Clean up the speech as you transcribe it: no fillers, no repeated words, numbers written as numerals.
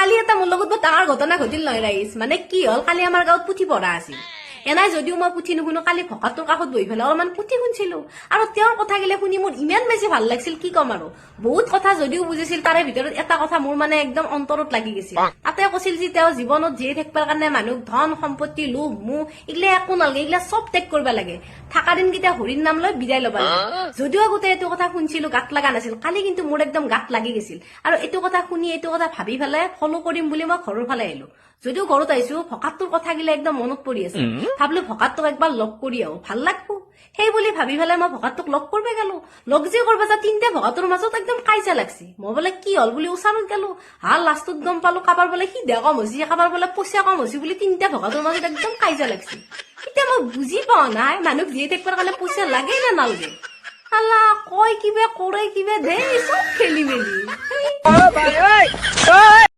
কালি এটা মোৰ লগত বৰ ডাঙৰ ঘটনা ঘটিল নহয় ৰাইজ। মানে কি হ'ল, কালি আমাৰ গাঁৱত পুথি পঢ়া আছিল। এনাই যদিও মই পুথি নুশুনো, কালি ভকতটোৰ কাষত বহি পেলাই অলপমান পুথি শুনছিলো আৰু তেওঁৰ কথাগিলা শুনি মোৰ ইমান বেছি ভাল লাগিছিল, কি ক'ম আৰু। বহুত কথা যদিও বুজিছিল, তাৰে ভিতৰত এটা কথা মোৰ মানে একদম অন্তৰত লাগি গৈছিল। তাতে কৈছিল যে তেওঁ জীৱনত জীয়াই থাকিবৰ কাৰণে মানুহক ধন সম্পত্তি, লোভ মোহ এইগিলা একো নালাগে, এইগিলা চব ত্যাগ কৰিব লাগে। থকা দিনকেইটা হৰিৰ নাম লৈ বিদায় ল'ব লাগে। যদিও আগতে এইটো কথা শুনছিলো, গাত লগা নাছিল। কালি কিন্তু মোৰ একদম গাত লাগি গৈছিল আৰু এইটো কথা শুনি, এইটো কথা ভাবি পেলাই ফ'ল' কৰিম বুলি মই ঘৰৰ ফালে আহিলো। যদিও ঘৰত আহিছো, ভকাতটোৰ কথাগিলা একদম মনত পৰি আছে। ভাবলো ভকাতটোক একবাৰ লগ কৰি আহো, ভাল লাগব। সেই বুলি ভাবি পেলাই মই ভকাতটোক লগ কৰিব গেলো। লগ যে কৰিব যা, তিনিটা ভকাটোৰ মাজত একদম কাইজা লাগছি। মই বোলে কি হ'ল বুলি ওচৰত গেলো। হা, লাষ্টত গম পালো কাৰোবাৰ বোলে সিধা কম হৈছে, কাৰোবাৰ বোলে পইচা কম হৈছে বুলি তিনিটা ভকাটোৰ মাজত একদম কাইজা লাগছি। এতিয়া মই বুজি পোৱা নাই, মানুহক জীয়াই থাকিবৰ কাৰণে পইচা লাগে নে নালাগে? আল্লাহ, কয় কিবা, কৰে কিবা, দে চব খেলি মেলি।